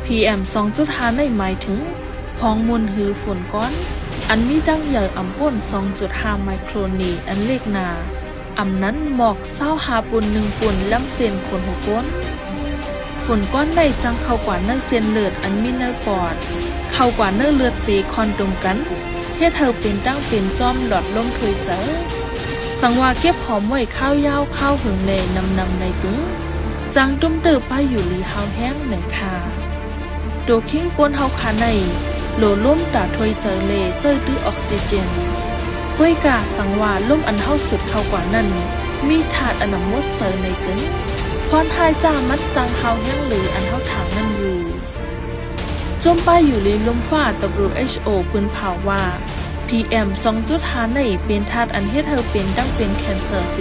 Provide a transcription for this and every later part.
ພີເອັມສອງຈຸດຫ້າ ນີ້ໝາຍເຖິງ ພອງຝຸ່ນ ຫຼື ຝຸ່ນກ້ອນ ອັນມີດັ່ງໃຫຍ່ອຳປົນ ສອງຈຸດຫ້າ ໄມໂຄຣນ ນີ້ ອັນເລັກໜາ ອຳໜັນໝອກ ຊາວຫ້າປຸ້ນ ໜຶ່ງປຸ້ນ ລຳເສັ້ນຂົນຫົວກົ້ນ. ຝຸ່ນກ້ອນນີ້ຈັ່ງເຂົ້າກວ່າໃນເສັ້ນເລືອດອັນມີໃນປອດ, ເຂົ້າກວ່າໃນເລືອດເສ ຄອນຕົມກັນ ເຮັດໃຫ້ເປັນຕັ້ງເປັນຈອມຫຼອດລົມຖ້ວຍໃຈ. ສັງວ່າເກັບຫອມໄວ້ຄາວຍາວຄາວເຫິງແລນຳໆ ໃນຈຶ່ງ ຈັ່ງຕຸ້ມເຕີປາຢູລີຮາວແຮງໃນຄ່າ. ໂຕຄີງກົ້ນເຮົາຂ້າໃນ ໂຫຼລົມຕາຖ້ວຍໃຈແລ ໃຈຕື້ອອກຊີເຈນ. ກ້ອຍກາສັງວ່າລົມອັນເຮົາສູດເຂົ້າກວ່ານັ້ນ ມີທາດອັນນຳໝົດໃສໃນຈຶ່ງ ພອນຫາຍຈ້າມັນຈັ່ງຮາວແຮງຫຼືອັນເຮົາຖາງນັ້ນຢູ່. ຈົ່ມປາຢູລີລົມຟ້າ ດັບເບິນຢູເອັດໂອ ເພິ່ນພາວວ່າ ພີເອັມສອງຈຸດຫ້າ ນີ້ເປັນທາດອັນເຮັດໃຫ້ເປັນຕັ້ງເປັນແຄນເຊີເສ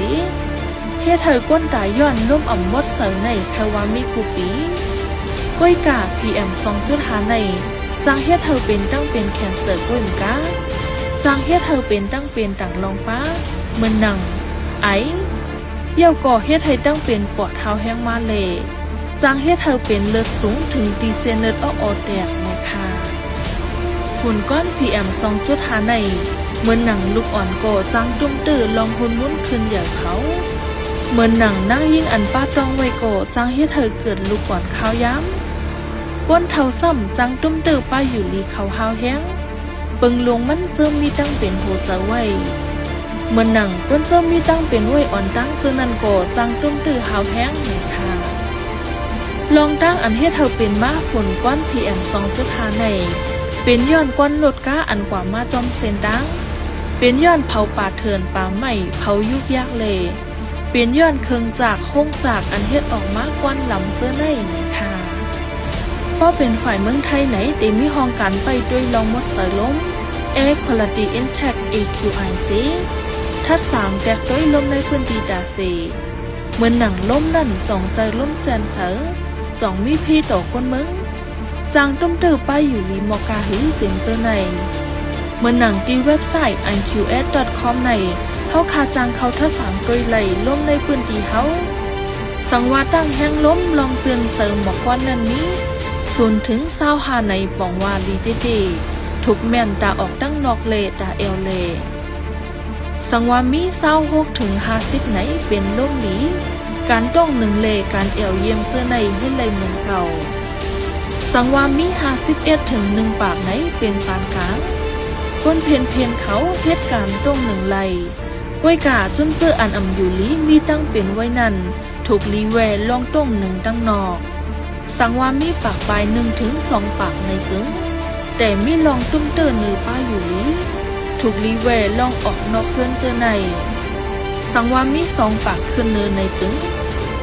ເຮັດໃຫ້ຄົນຕາຍຍ້ອນລົມອຳໝົດໃສໃນ ໃຜວ່າມີກູປີ. ກ້ອຍກາ ພີເອັມສອງຈຸດຫ້າ ນີ້ ຈັ່ງເຮັດໃຫ້ເປັນຕັ້ງເປັນແຄນເຊີກ້ອຍມະກາ, ຈັ່ງເຮັດໃຫ້ເປັນຕັ້ງເປັນຕ່າງລອງປາ ເໝືອນໜັງ ໄອ ແລ້ວກໍເຮັດໃຫ້ຕັ້ງເປັນປອດຮາວແຮງມາແລ ຈັ່ງເຮັດໃຫ້ເປັນເລືອດສູງເຖິງຕີເສັ້ນເລືອດອອກແຕກໃນຄ່າ. ຝຸ່ນກ້ອນພີເອັມສອງຈຸດຫ້າ ນີ້ ເໝືອນໜັງລູກອ່ອນກໍຈັ່ງຕຸ້ມເຕີລອງຮຸນມຸນຂຶ້ນໃຫຍ່ເຂົາ, ເໝືອນໜັງນາງຍິງອັນປະຕ້ອງໄວ້ກໍຈັ່ງເຮັດໃຫ້ເກີດລູກອ່ອນຄາວຢາມ. ຄົນເຖົ້າຊ້ຳຈັ່ງຕຸ້ມເຕີປາຢູລີເຂົາຮາວແຮງ, ເປິງລວງມັນເຈີມີຕັ້ງເປັນຫົວໃຈໄວ້. ເໝືອນໜັງຄົນເຈີມີຕັ້ງເປັນໄວ້ອ່ອນຕັ້ງເຈີນັ້ນກໍຈັ່ງຕຸ້ມເຕີຮາວແຮງໃນຄ່າ. ລອງຕັ້ງອັນເຮັດໃຫ້ເປັນມາຝຸ່ນກ້ອນພີເອັມສອງຈຸດຫ້າ ນີ້ ເປັນຍ້ອນຄວັນລົດກາອັນກວາມມາຈອມເສັ້ນທາງ, ເປັນຍ້ອນເຜົາປ່າເຖື່ອນປ່າໄມ້ ເຜົາຍຸກຍາກແລ ເປັນຍ້ອນເຄື່ອງຈັກໂຮງຈັກອັນເຮັດອອກມາຄວັນລຳເຈີໃນໃນຄ່າ. ເພາະເປັນຝ່າຍເມືອງໄທໃນ ໄດ້ມີຫ້ອງການໄປດ້ວຍລອງໝົດໃສລົມ Air Quality Index ເອຄິວໄອ ເສ ທັດສາງແຕກດ້ວຍລົມໃນພື້ນທີ່ຕາເສ ເໝືອນໜັງລົມນັ້ນຈອງໃຈລົມແສນໃສ ຈອງມີພີຕໍ່ຄົນເມືອງ ຈັ່ງຕຸ້ມເຕີປາຢູລີໝອກກາຫືເຈັງເຈີໃນ. ເໝືອນໜັງທີ່ເວັບໄຊ ໄອຄິວເອັດ ດອດຄອມ ໃນ ເຮົາຄາຈັ່ງເຂົ້າທັດສາງໂດຍໄລ່ລົມໃນພື້ນທີ່ເຮົາ. ສັງວ່າຕັ້ງແຮງລົມລອງເຈື່ອນໃສ່ໝອກຄວັນນັ້ນມີ ສູນເຖິງຊາວຫ້າໃນປອງວ່າລີເຕເຕ ທຸກແມ່ນຕາອອກຕັ້ງນອກແລຕາແອວແລ. ສັງວ່າມີຊາວຫົກເຖິງຫ້າສິບໃນເປັນລົມດີ, ການຕ້ອງໜຶ່ງແລການແອວຢ້ຽມເຈີໃນເຮັດໄດ້ເໝືອນເກົ່າ. ສັງວ່າມີຫ້າສິບເອັດເຖິງໜຶ່ງປາກໃນເປັນປານກາງ, ຄົນເພນເພນເຂົາເຮັດການຕ້ອງໜຶ່ງໄດ້. ກ້ອຍກາຈຸ້ມເຈີອັນອຳຢູລີມີຕັ້ງເປັນໄວ້ນັ້ນ ທຸກລີແວລອງຕ້ອງໜຶ່ງຕັ້ງນອກ. ສັງວ່າມີປາກປາຍໜຶ່ງເຖິງສອງປາກໃນເຈີງ, ແຕ່ມີລອງຕຸ້ມເຕີເນີປາຢູ່ລີ, ທຸກລີແວລອງອອກນອກເຮືອນເຈີໃນ. ສັງວ່າມີສອງປາກຂຶ້ນເນີໃນເຈີງ,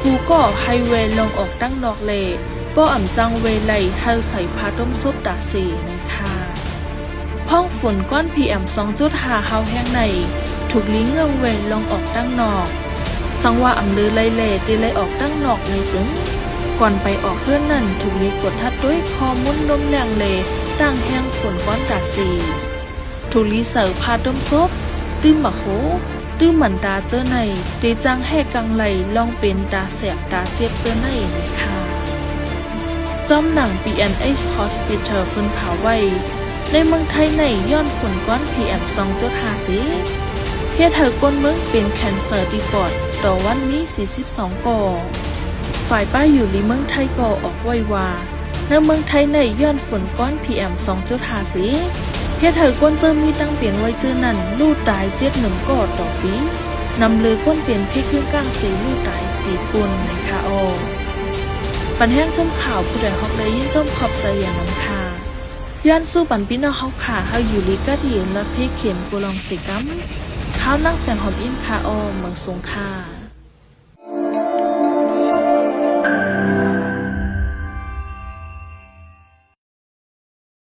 ຜູ້ກໍໃຫ້ແວລອງອອກຕັ້ງນອກແລ, ບໍ່ອຳຈັ່ງແວໄລ່ໃຫ້ໃສ່ຜ້າຕົມສົບຕາເສໃນຄ່າ. ພ້ອງຝຸ່ນກ້ອນ ພີເອັມ ສອງຈຸດຫ້າ ຮາວແຮງໃນ ທຸກລີເງື່ອນແວ່ລອງອອກຕັ້ງນອກ. ສັງວ່າອຳເລີໄລ່ແລ ເຕໄລ່ອອກຕັ້ງນອກໃນເຈີງ, ກ່ອນໄປອອກເຮືອນນັ້ນ ທຸກລີກວດທັດໂດຍຂໍ້ມູນລົມແຮງແລ ຕັ້ງແຮງຝົນກ້ອນຕາເສ. ທຸກລີໃສ່ຜ້າຕົມສົບ, ຕື່ມໝາກໂຫ, ຕື່ມໝັນຕາເຈີໃນ ເຕຈັ່ງແຮກກັງໄລ່ລອງເປັນຕາແສບຕາເຈັບເຈີໃນນີ້ຄ່າ. ຈອມໜັງ ບີເອັນເອັດ Hospital ເພິ່ນພາໄວ້ ໃນເມືອງໄທໃນຍ້ອນຝຸ່ນກ້ອນ ພີເອັມ ສອງຈຸດຫ້າ ເສ ເຮັດໃຫ້ຄົນເມືອງເປັນແຄນເຊີທີ່ປອດຕໍ່ວັນມີ ສີ່ສິບສອງ ກໍ. ຝ່າຍປ້າຍຢູ່ລີເມືອງໄທກໍອອກໄວ້ວ່າ ໃນເມືອງໄທໃນຍ້ອນຝຸ່ນກ້ອນ ພີເອັມ ສອງຈຸດຫ້າ ເສ ເຮັດໃຫ້ຄົນເຈີມີຕັ້ງເປັນໄວ້ເຈີນັ້ນ ລູກຕາຍ ເຈັດໝື່ນ ກໍຕໍ່ປີ, ນຳເລີຄົນເປັນເພຄຶງກ້າງເສ ລູກຕາຍ ສີ່ ຄົນ ໃນຄ່າ. ອອ ປັນແຮງຊົມຂ່າວ ຜູ້ໃດຮອກແລຍິນຊົມຂອບໃຈຢ່າງນຳຄ່າ. ຍ້ອນສູ້ປັນພີ່ນ້ອງເຮົາຂ້າ ໃຫ້ຢູ່ດີກັດເຢັນ ລອດເພເຂັນ ຜູ້ລອງເສກຳ. ຂ່າວນາງແສງຫອມອິນຄ່າ. ອອ ເມືອງສົງຂາ.